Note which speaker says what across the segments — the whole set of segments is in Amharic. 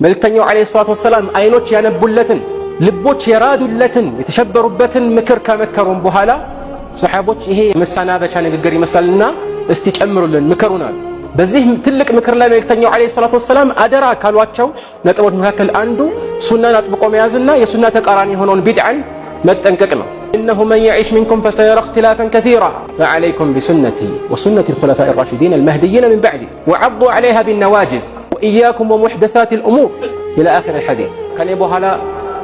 Speaker 1: መልእክተኛው ዓለይሂ ሰላቱ ወሰላም አይኖች ያነቡለትን፣ ልቦች የራዱለትን፣ የተሸበሩበትን ምክር ከመከሩም በኋላ ሰሓቦች ይሄ የመሰናበቻ ንግግር ይመስላልና እስቲ ጨምሩልን፣ ምከሩን አሉ። በዚህ ትልቅ ምክር ላይ መልእክተኛው ዓለይሂ ሰላቱ ወሰላም አደራ ካሏቸው ነጥቦች መካከል አንዱ ሱናን አጥብቆ መያዝና የሱና ተቃራኒ የሆነውን ቢድዓን መጠንቀቅ ነው። إنه من يعش منكم فسيرى اختلافا كثيرا فعليكم بسنتي وسنة الخلفاء الراشدين المهديين من بعدي وعضوا عليها بالنواجذ وإياكم ومحدثات الأمور إلى آخر الحديث። ከኔ በኋላ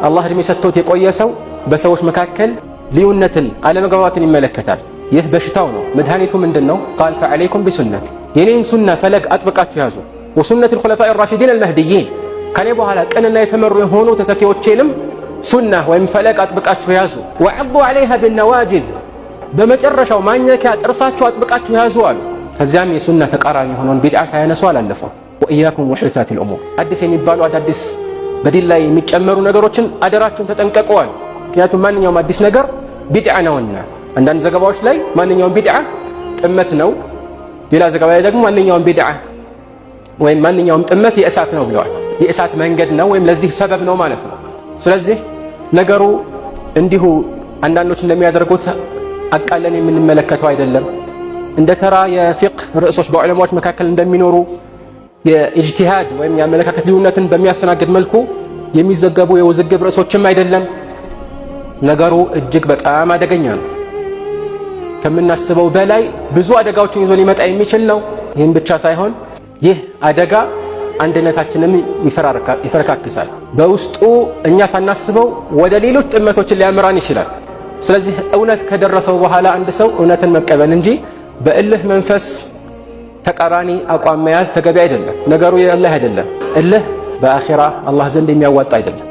Speaker 1: አላህ እድሜ ሰጥቶት የቆየ ሰው በሰዎች መካከል ልዩነትን፣ አለመግባባትን ይመለከታል። ይህ በሽታው ነው። መድኃኒቱ ምንድን ነው? قال فعليكم بسنتي፣ የኔን ሱና ፈለግ አጥብቃችሁ ያዙ። وسنة الخلفاء الراشدين المهديين፣ ከኔ በኋላ ቅንና የተመሩ የሆኑ ተተኪዎቼንም ሱና ወይም ፈለግ አጥብቃችሁ ያዙ። وعضوا عليها بالنواجذ፣ በመጨረሻው ማኘኪያ ጥርሳችሁ አጥብቃችሁ ያዙ አሉ። ከዚያም የሱና ተቃራኒ የሆነውን ቢድዓ ሳያነሱ አላለፈው። وإياكم ومحدثات الأمور፣ አዲስ የሚባሉ አዳዲስ በዲን ላይ የሚጨመሩ ነገሮችን አደራችሁን ተጠንቀቁ አሉ። ምክንያቱም ማንኛውም አዲስ ነገር ቢድዓ ነውና። አንዳንድ ዘገባዎች ላይ ማንኛውም ቢድዓ ጥመት ነው፣ ሌላ ዘገባ ላይ ደግሞ ማንኛውም ቢድዓ ወይም ማንኛውም ጥመት የእሳት ነው ብለዋል። የእሳት መንገድ ነው ወይም ለዚህ ሰበብ ነው ማለት ነው። ስለዚህ ነገሩ እንዲሁ አንዳንዶች እንደሚያደርጉት አቃለን የምንመለከተው አይደለም። እንደ ተራ የፊቅህ ርዕሶች በዑለማዎች መካከል እንደሚኖሩ የኢጅቲሃድ ወይም የአመለካከት ልዩነትን በሚያስተናግድ መልኩ የሚዘገቡ የውዝግብ ርዕሶችም አይደለም። ነገሩ እጅግ በጣም አደገኛ ነው። ከምናስበው በላይ ብዙ አደጋዎችን ይዞ ሊመጣ የሚችል ነው። ይህም ብቻ ሳይሆን ይህ አደጋ አንድነታችንም ይፈረካክሳል። በውስጡ እኛ ሳናስበው ወደ ሌሎች ጥመቶችን ሊያመራን ይችላል። ስለዚህ እውነት ከደረሰው በኋላ አንድ ሰው እውነትን መቀበል እንጂ በእልህ መንፈስ ተቃራኒ አቋም መያዝ ተገቢ አይደለም። ነገሩ የእልህ አይደለም። እልህ በአኺራ አላህ ዘንድ የሚያዋጣ አይደለም።